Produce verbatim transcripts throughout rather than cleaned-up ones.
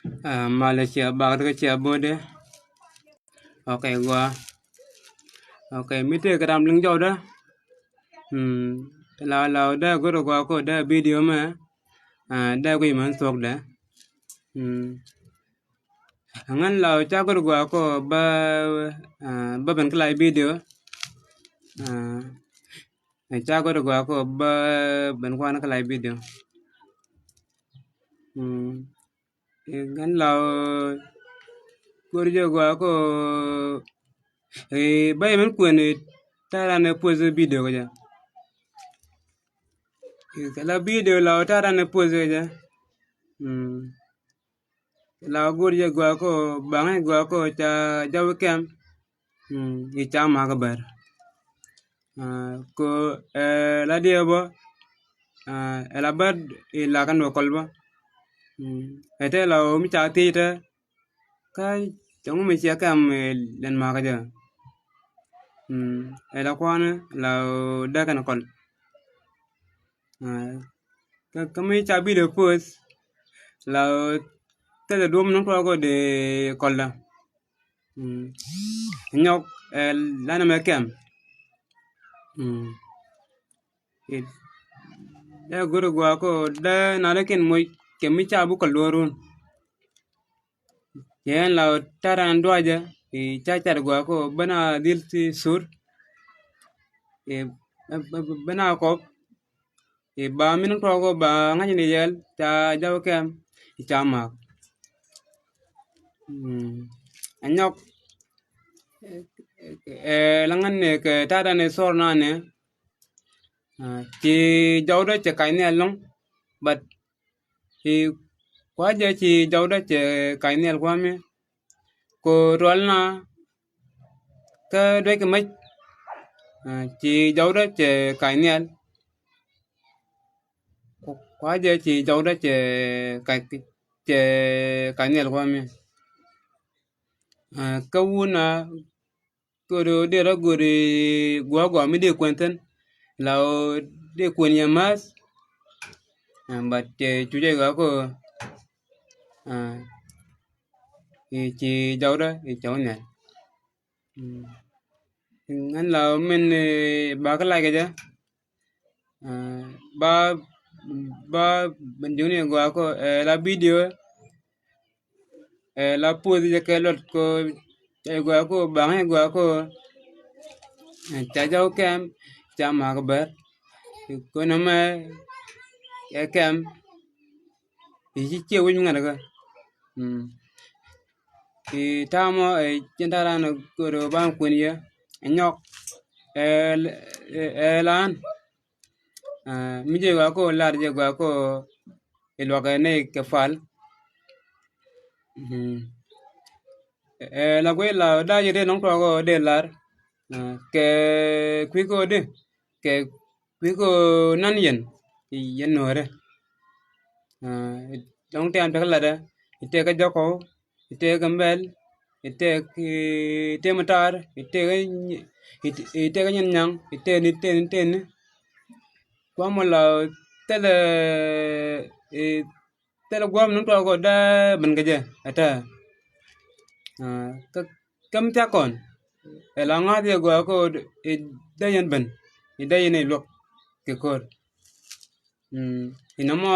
Ah, malɛ cia bak kä cia bode. Ok, gua. Ok, mi tëë kɛ ram liŋ jɔwdä. Hmm, la la dee go̱r gua ko dee video mɛ. Ah, dee guic mɛn thuɔkdɛ. Hmm. Ŋän la ca go̱r gua ko ba, ah, ba ben kä la video. Ah, ca go̱r gua ko ba ben kuan kä la video. Hmm. Ɛ, ŋän la go̱r jɛ gua ko, ɛ, ba yɛ mɛn kuɛn, ɛ, ta̱a̱ ran ɛ post video kɛ jɛ. Ɛ, kɛ la video la ta̱a̱ ran ɛ post kɛ jɛ. Mm. La go̱r jɛ gua ko, baŋɛ gua ko ca jɔw kɛm. Mm, i̱ ca mak bär. Ah, ko, eh, la diɛ bä, ah, ɛ la bär i̱ la kan wä kɔl bä. Mm, ɛ tɛ la mi ca thiec tɛ, kä cɛ ŋu mi ciɛ kɛm, eh, lɛn mak jɛ. Mm, ɛ la kuanɛ la dee kɛn kɔl. Ah, kä, kä mi ca video post, la tɛ duɔm ni tuɔk kɔ dee kɔl dä. Mm. Nyɔk, eh, lanɛ mɛ kɛm. Mm. Dee go̱r gua ko dee na dee kin moc kɛ mi ca bukɛ luɔrun. Yɛn la ta̱ran duacɛ i̱ ca cat gua ko bena dhil ti sur. I̱ bena kɔp. I̱ ba min tuɔk ba ŋa̱c ni yɛl ca jɔw kɛm i̱ ca mak. Mm. Anyɔk, eh, la ŋän ni kɛ ta̱a̱ dan i̱ thor nani. Ah, ci jɔwdä cɛ kac ni ɛlɔŋ, but i̱ kuacɛ ci jɔwdä cɛ kac ni ɛl kuami. Ko ruɔl na kä duec kɛ mec, ah, ci jɔwdä cɛ kac ni ɛl. Ku-, kuacɛ ci jɔwdä cɛ kac, cɛ kac ni ɛl kuami. Ah, kä wun na go̱ri dee rɔ go̱ri gua gua mi dee kuɛn thin. La dee kuɛn yɛ math. Ah, but cɛ cucɛ gua ko, ah, i̱ ci jɔwdä i̱ cɔw ni ɛl. Mm. Ŋän la min, eh, ba kä lac kɛ jɛ. Ah, ba, ba ben ji̱ ni gua ko, eh, la video, eh, la post jɛ kɛ luɔt ko, eh, gua ko, baŋ, eh, gua ko, eh, ca jɔw kɛm, ca mak bär. Ko nɔmɛ, eh, kɛm, i̱ ci ciɛ wi̱c mi ŋa̱t kä. Mm. I̱ ta̱a̱ mɔ, eh, cin ta̱a̱ ran go̱r ban kuɛn yɛ. Ɛ nyɔk, eh, eh, eh, lan. Ah, mi jɛ gua ko lar jɛ gua ko i̱ luak ɛ nɛ kɛ fal. Mm. Eh, la guic la da̱a̱ jɛ dee nɔŋ tuɔk ɔ dee lar. Ah, kɛ kui̱ ko dee, kɛ kui̱ ko nan yɛn, yɛn nuɔ̱ɔ̱rɛ. Ah, dɔ̱ŋ tɛm tekɛ latdä, i̱ tëëkɛ jɔkɔw, i̱ tëëkɛ mbɛl, i̱ tëëk, i̱ tëëk mi taar, i̱ tëëkɛ ny-, i̱ tëëkɛ nyin nyaŋ, i̱ tëëk ni, tëëk ni, tëëk ni. Kuamɔ la thilɛ, i̱ thilɛ gua̱a̱p ni tuɔɔk kɔ dee ben kɛ jɛ ɛ tɛ. Ah, kä, kä mi thiak kɔn ɛ la ŋa̱th yɛ gɔaa kɔ i̱ dee yɛn ben, i̱ dee yɛn i̱ luɔk kɛ ko̱r. Mm, inɔmɔ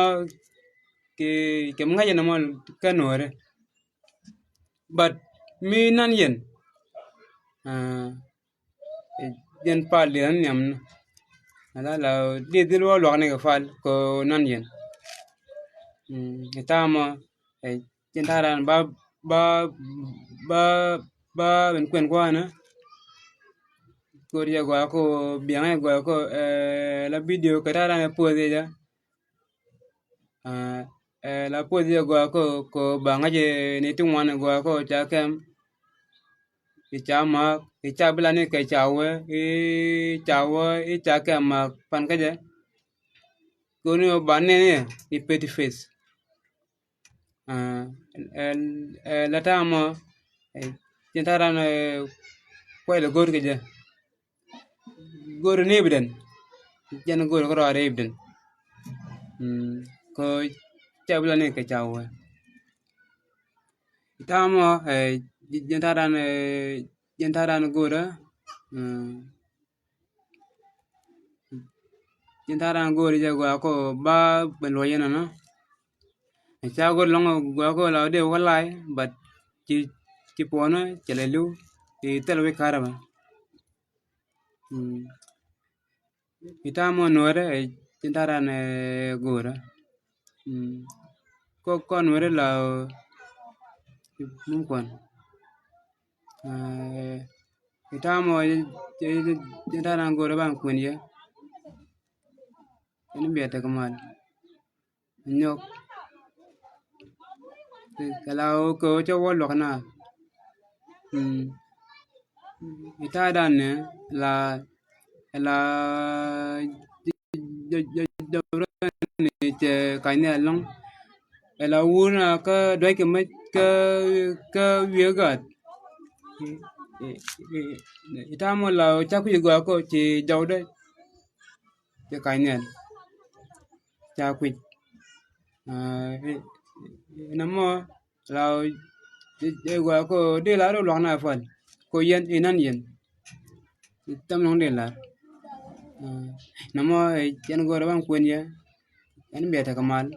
kɛ, kɛ mi ŋa̱c inɔmɔ kä nuɔ̱ɔ̱ri. But mi nan yɛn, ah, jɛn pal diɛ ni nhiam ni. Ala la di dhil wä luak ni kɛ pal ko nan yɛn. Mm, i̱ tamɔ, eh, jɛn taran ba, ba, ba, ba ben kuɛn kuanä. Kor jɛ gua ko biaŋ jɛ gua ko, eh, la video kɛ taran ɛ puɔth jɛ jɛ. Ah, eh, la puɔth jɛ gua ko, ko ba ŋa̱c ni ti ŋuan gua ko ca kɛm. I̱ ca ma̱a̱k, i̱ ca bi la ni kɛ ca wee, i̱ ca wee, i̱ ca kɛm ma̱a̱k pan kä jɛ. Koni ba nɛn i̱, i̱ peti peth. Ah, eh, eh, la tamɔ, eh, cin taran, eh, kuɛl go̱r kɛ jɛ. Go̱r ni ibden. Jɛn go̱r kɛ rɔɔd ibden. Mm, ko ca bi la ni kɛ ca wee. Tamɔ, eh, jɛn ta̱a̱ dan, eh, jɛn ta̱a̱ dan go̱o̱rä. Mm. Jɛn ta̱a̱ dan go̱o̱rä jɛ gɔaa kɔ ba ben luɔc yɛn nɔ. Ca go̱o̱r lɔŋ gɔaa kɔ la dee wä lay, but ci, ci puɔnä cɛ lɛ li̱w. Ci thil wi̱c ka̱rä bä. Mm. I̱ ta̱a̱ mɔ nuɔ̱ɔ̱rä, eh, jɛn ta̱a̱ dan, eh, go̱o̱rä. Mm. Kɔ, kɔ nuɔ̱ɔ̱rä la, eh, mum kɔn. Eh, i̱ ta̱a̱ mɔ, eh, eh, jɛn ta̱a̱ dan go̱o̱rä ban kuɛn yɛ. Ɛn biɛ tek mal. Nyɔk. Kɛ la wä kɛ wä cä wä luɔk na. Mm. I̱ ta̱a̱ dan ni la, la jɛ, jɛ, jɛ, jɛ, ni cɛ ka̱ny ni ɛlɔ̱ŋ. Ɛ la wur na kä duäc kɛ mec kä, kä wiee gaat. I̱ ta̱a̱ mɔ la ca kui̱ gɔaa kɔ ci jɔwdɛ. Cɛ ka̱ny ni ɛl. Ca kui̱. Ah, i̱, i̱, nɔmɔ la, i̱, i̱, gɔaa kɔ di la rɔ luɔk na pal. Kɔ yɛn, i̱ nan yɛn. I̱ tam nɔŋ di la. Ah, nɔmɔ, eh, yɛn go̱o̱rä ban kuɛn yɛ. Ɛn biɛ tek mal.